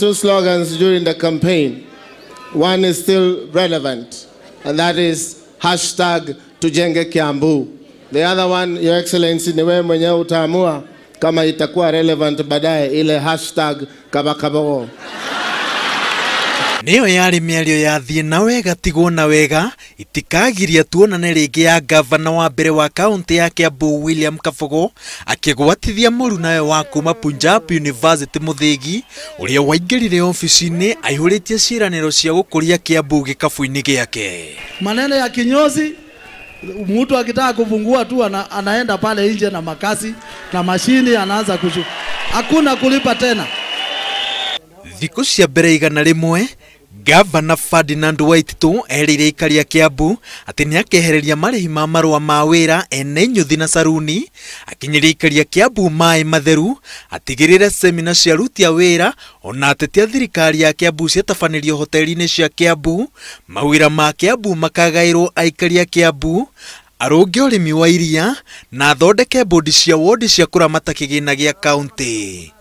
two slogans during the campaign. One is still relevant, and that is hashtag tujenge Kiambu. The other one, Your Excellency, ni wewe mwenyewe utaamua kama itakuwa relevant baadaye, ile hashtag kabakabogo. Nĩyo yarĩ mĩario ya thiĩ na wega tigwo na wega itikagiria tuonane rĩngĩ ya gavana wa mbere wa kaunti ya Kiambu William Kabogo akĩgwatithia mũrunawe wa kuma Punjab University Mũthĩgi ũrĩa waingĩrire ofici-inĩ aihũrĩtie ciĩranĩro cia gũkũria Kiambu gĩkabũ-inĩ gĩake. Maneno ya kinyozi, mtu akitaka kufungua tu anaenda pale nje na makasi na mashini anaanza kushuka. Hakuna kulipa tena. Thikũ cia mbere 100 Gavana Ferdinand Waititu erĩire aikari a Kiambu atĩ nĩakehereria marĩhi ma marũa ma wĩra ene nyuthi na saruni, akinyĩrie aikari a Kiambu maĩ matheru, atigĩrĩre semina cia aruti a wĩra ona ateti a thirikari ya Kiambu ciatabanĩrio hoteli-inĩ cia Kiambu, mawĩra ma Kiambu makagaĩrwo aikari a Kiambu, arũnge ũrĩmi wa iria na athondeke bodi cia wodi cia kũramata kĩgĩna gĩa kaunti.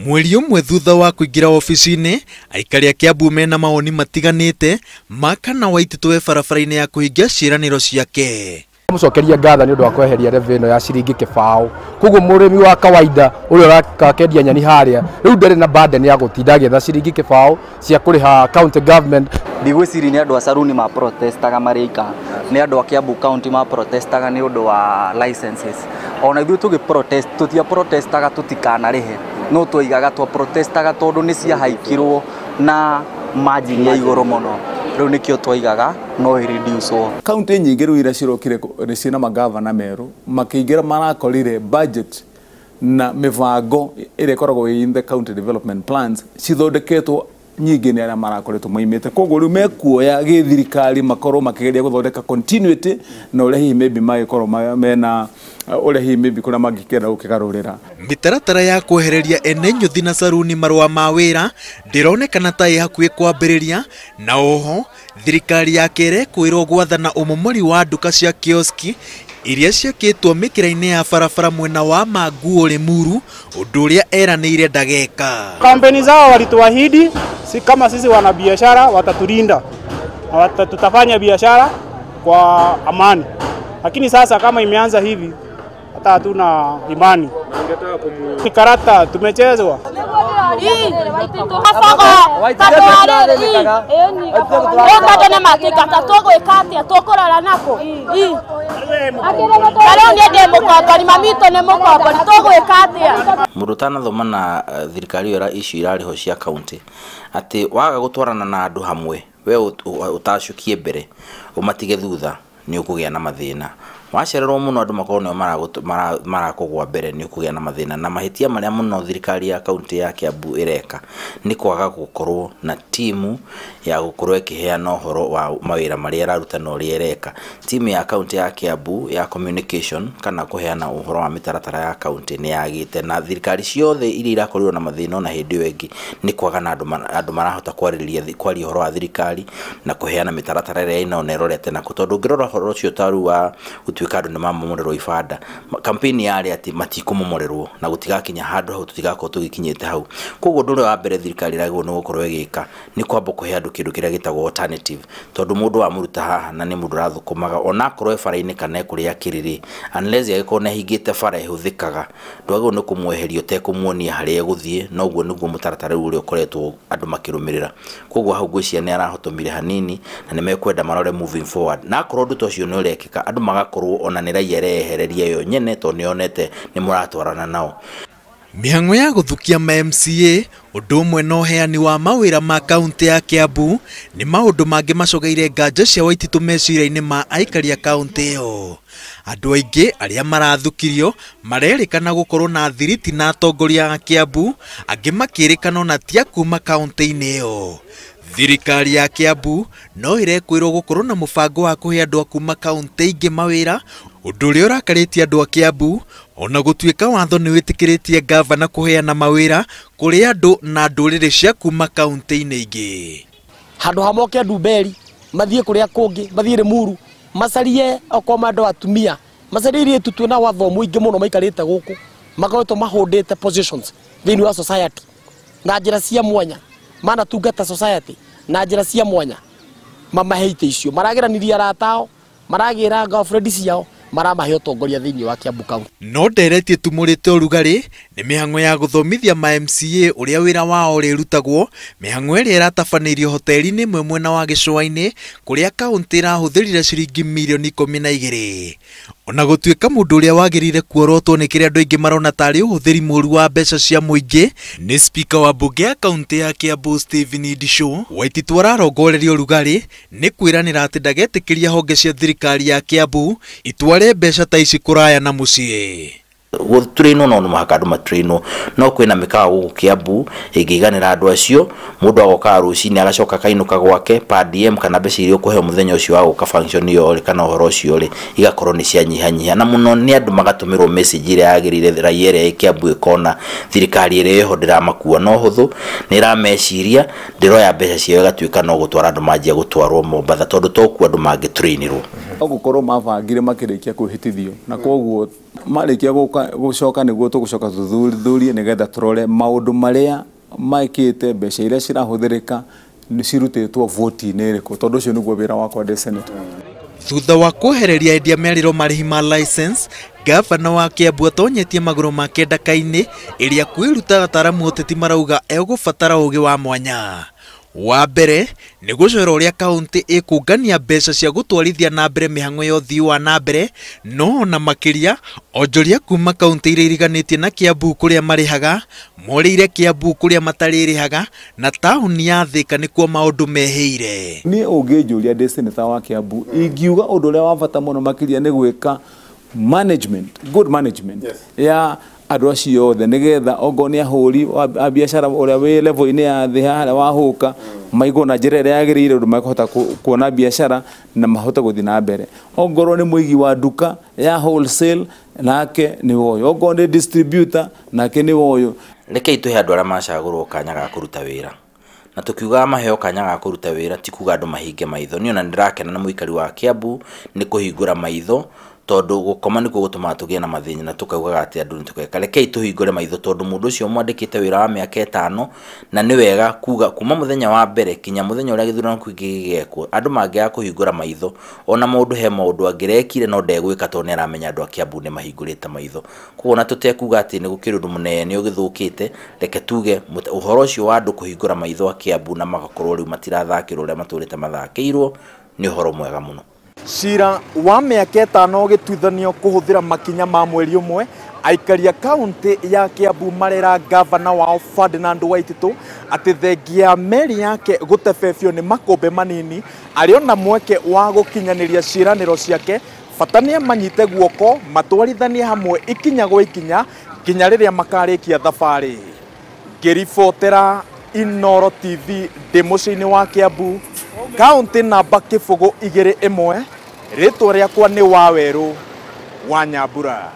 Mweri ũmwe thutha wa kũingĩra ofici-inĩ, aikari a Kiambu mena mawoni matiganĩte ma kana Waititu e barabara-inĩ ya kũhingia ciĩranĩro ciake. Mũcokeria ngatho nĩ ũndũ wa kweheria levy ĩno ya ciringi kĩbaũ. Koguo mũrĩmi wa kawaida ũrĩa ũrakendia nyeni harĩa rĩu ndarĩ na burden ya gũtinda agĩetha ciringi kĩbaũ cia kũrĩha county government. Ndigwĩciria nĩ andũ a saruni ma protestaga marĩ aika, nĩ andũ a Kiambu county ma protestaga nĩ ũndũ wa licenses. Ona ithuĩ tũgĩ protest, tũtia protestaga tũtikanarĩhe, no twoigaga twa protestaga tondũ nĩ ciahaikirwo na margin ya igũrũ mũno. Rĩu nĩkĩo twoigaga no ĩreducwo. Kaunti nyingĩ rĩu iria cirokire nĩ ciĩna magavana merũ makĩingĩra marakorire budget na mĩbango ĩrĩa ĩkoragwo ĩ in the county development plans cithondeketwo nyingĩ nĩ arĩa marakoretwo moimĩte. Koguo rĩu mekuoya gĩthirikari makorwo makĩgeria gũthondeka continuity na ũrĩa hihi maybe magĩkorwo mena ũrĩa hihi maybe kũrĩa mangĩkĩenda gũkĩgarũrĩra. Mĩtaratara ya kwehereria ene nyuthi na saruni marũa ma wĩra ndĩronekana ta ĩ hakuhĩ kwambĩrĩria, na oho thirikari ya kere kwĩrwo gwathana ũmomori wa nduka cia kioski iria ciakĩtwo mĩkĩra-inĩ ya barabara mwena wa Manguo Limuru, ũndũ ũrĩa eranĩire ndageka. Kampeni zao walituahidi si kama sisi wanabiashara watatulinda na tutafanya biashara kwa amani, lakini sasa kama imeanza hivi hata hatuna imani. Karata tumechezwa. Mũndũ ũtanathoma na thirikari ĩyo icio irarĩho cia kaunti atĩ waga gũtwarana na andũ hamwe we ũtacũkie mbere ũmatige thutha nĩ ũkũgĩa na mathĩna. Wacererwo mũno andũ makorwo nĩo marakũgwa mbere nĩ ũkũgĩa na mathĩna. Na mahĩtia marĩa mũno thirikari ya kaunti ya Kiambu ĩreka nĩ kwaga gũkorwo na timu ya gũkorwo ĩkĩheana ũhoro wa mawĩra marĩa ĩraruta na ũrĩa ĩreka. Timu ya kaunti ya Kiambu ya communication kana kũheana ũhoro wa mĩtaratara ya kaunti nĩ yagĩte, na thirikari ciothe iria irakorirwo na mathĩna ona hĩndĩ ĩyo ĩngĩ nĩ kwaga na andũ marahota kwarĩrĩria kwaria ũhoro wa thirikari na kũheana mĩtaratara ĩrĩa ĩna ona ĩrorete nako. Tondũ ũngĩrora ũhoro ũcio ta rĩu wa gũtuĩka andũ nĩ mamomorerwo ibanda, campaign yarĩ atĩ matikũmomorerwo na gũtigakinya handũ hau tũtigakorwo tũgĩkinyĩte hau. Koguo ũndũ ũrĩa wa mbere thirikari ĩragĩrĩirwo nĩ gũkorwo ĩgĩka nĩ kwamba kũhe andũ kĩndũ kĩrĩa gĩtagwo alternative, tondũ mũndũ wamũruta haha na nĩ mũndũ ũrathũkũmaga ona akorwo e bara-inĩ kana e kũrĩa akĩrĩ rĩ, unless agĩkorwo nĩ ahingĩte bara ĩhũthĩkaga, ndwagĩrĩirwo nĩ kũmweheria ũtekũmuonia harĩa egũthiĩ. Na ũguo nĩguo mũtaratara rĩu ũrĩa ũkoretwo andũ makĩrũmĩrĩra. Koguo hau ngwĩciria nĩ arahotomire hanini na nĩ mekwenda marore moving forward, na akorwo ũndũ ta ũcio nĩ ũrekĩka andũ magakorwo ona nĩ raia ĩreyehereria yo nyene tondũ nĩyonete nĩ mũratwarana nao. Mĩhang'o ya gũthukia ma MCA ũndũ ũmwe na ũheani wa mawĩra ma kaunti ya Kiambu nĩ maũndũ mangĩ macogeire nganja cia Waititu meciria-inĩ ma aikari a kaunti ĩyo. Andũ aingĩ arĩa marathukirio marerĩkana gũkorwo na thiriti na atongoria a Kiambu, angĩ makĩrĩkana ona ti a kuma kaunti-inĩ ĩyo. Thirikari ya Kiambu no ĩrekwĩrwo gũkorwo na mũbango wa kũhe andũ a kuma kaunti ingĩ mawĩra, ũndũ ũrĩa ũrakarĩtie andũ a Kiambu ona gũtuĩka watho nĩ wĩtĩkĩrĩtie gavana kũheana mawĩra kũrĩ andũ na ndũrĩrĩ cia kuma kaunti-inĩ ingĩ. Handũ ha moke Ndumberi mathiĩ kũrĩa kũngĩ, mathiĩ Limuru, macarie okorwo andũ atumia, macarie airĩtu twĩna watho mũingĩ mũno maikarĩte gũkũ, makoretwo mahũndĩte positions thĩinĩ wa society na njĩra cia mwanya. manatungata society na njĩra cia mwanya mamahe itĩ icio. Marageranĩria arata ao, maragĩra girlfriend ciao, maramahe ũtongoria thĩinĩ wa Kiambu County. No ndereti ĩtumũrĩte ũrugarĩ nĩ mĩhang'o ya gũthomithia ma MCA ũrĩa wĩra wao ũrĩrutagwo, mĩhang'o ĩrĩa ĩratabanĩirio hoteli-inĩ ĩmwe mwena wa gĩcũa-inĩ kũrĩa kaũntĩ ĩrahũthĩrire ciringi mirioni 12. Ona gũtuĩka mũndũ ũrĩa wagĩrĩire kuorotwo nĩ kĩrĩa andũ aingĩ marona tarĩ ũhũthĩri mũru wa mbeca cia mũingĩ nĩ spika wa mbunge ya kaũntĩ ya Kiambu Stephen Ndishu, Waititu ararongoreria ũrugarĩ nĩ kwĩranĩra atĩ ndagetĩkĩria honge cia thirikari ya Kiambu itware mbeca ta ici kũraya na mũciĩ. Gũtrainwo no mũhaka andũ matrainwo, no kwĩna mĩkawa gũkũ Kiambu ĩngĩiganĩra andũ acio, mũndũ agokaga rũcinĩ agacoka akainũka gwake per diem kana mbeca iria ũkũheo mũthenya ũcio wa gũka function ĩyo rĩ kana ũhoro ũcio rĩ igakorwo nĩ cianyihanyiha, na mũno nĩ andũ magatũmĩrwo message ĩrĩa yagĩrĩire raia ĩrĩa ĩ Kiambu ĩkona thirikari ĩrĩa ĩho ndĩramakua na ũhũthũ, nĩ ĩrameciria ndĩroya mbeca ciao ĩgatuĩka no gũtwara andũ manjia gũtwarwo Mombatha tondũ tokuo andũ mangĩtrainĩrwo. No gũkorwo mabangire makĩrĩkia kwĩhĩtithio na koguo marĩkia gũcoka nĩguo tũgũcoka tũthuthurie nĩgetha tũrore maũndũ marĩa mekĩte, mbeca iria cirahũthĩrĩka cirutĩtwo voti-inĩ ĩrĩkũ, tondũ ũcio nĩguo wĩra wakwa ndĩ senator. Thutha wa kwehereria endia mĩarĩro marĩhi ma license, gavana wa Kiambu atonyetie magũrũ make ndaka-inĩ ĩrĩa kwĩruta ataaramu ũteti marauga egũbatara ũgĩ wa mwanya. Wa mbere nĩ gũcora ũrĩa kaũntĩ ĩkũngania mbeca cia gũtwarithia na mbere mĩhang'o ya ũthii wa na mbere, no ona makĩria onjoria kuma kaũntĩ iria iriganĩtie na Kiambu kũrĩa marĩhaga, morĩire Kiambu kũrĩa matarĩrĩhaga, na taũni ya Thĩka nĩkuo maũndũ mehĩire. Niĩ ũngĩnjũria ndĩ senator wa Kiambu, ingiuga ũndũ ũrĩa wa bata mũno makĩria nĩ gwĩka management, good management, yes, ya andũ acio othe nĩgetha ongorwo nĩ ahũri a biacara ũrĩa wĩ level-inĩ ya thĩ harĩa wahũka maigwo na njĩra ĩrĩa yagĩrĩire ũndũ makũhota kuona biacara na mahote gũthiĩ na mbere. Ongorwo nĩ mũigi wa nduka ya wholesale nake nĩ ũyũ, ongorwo nĩ distributor nake nĩ ũyũ. Rekei tũhe andũ arĩa macagũrwo kanya ga kũruta wĩra, na tukiugaga maheo kanya ga kũruta wĩra ti kuga andũ mahinge maitho. Niĩ ona nĩndĩrakena na mũikari wa Kiambu nĩ kũhingũra maitho, tondũ gũkoma nĩkuo gũtũmaga tũgĩe na mathĩna na tũkaugaga atĩ andũ nĩtũgeka. Rekei tũhingũre maitho tondũ mũndũ ũcio mwandĩkĩte wĩra wa mĩaka 5 na nĩ wega kuga kuma mũthenya wa mbere kinya mũthenya ũrĩa gĩthurano kĩu gĩgekwo, andũ mangĩaga kũhingũra maitho ona mũndũ he maũndũ angĩrekire no ndegwĩka tondũ nĩ aramenya andũ a Kiambu nĩ mahingũrĩte maitho. Koguo ona tũtekuga atĩ nĩ gũkĩrĩ ũndũ mũnene ũgĩthũkĩte, reke tuge ũhoro ũcio wa andũ kũhingũra maitho a Kiambu na magakorwo rĩu matirathakĩrwo ũrĩa matũrĩte mathakĩirwo nĩ ũhoro mwega mũno. Cira wa mĩaka 5 ũgĩtuithanio kũhũthĩra makinya ma mweri ũmwe, aikari a kaũntĩ ya Kiambu marera gavana wao Ferdinand Waititu atĩ thengia meri yake gũtebebio nĩ makũmbĩ manini arĩ ona mweke wa gũkinyanĩria ciĩranĩro ciake, bata nĩ amanyite guoko matwarithanie hamwe ikinya gwa ikinya nginya rĩrĩa makarĩkia thabarĩ. Ngĩribotera Inooro TV ndĩ mũciĩ-inĩ wa Kiambu, kaũntĩ namba 021, rĩtwa rĩakwa nĩ Wawerũ wa Nyambura.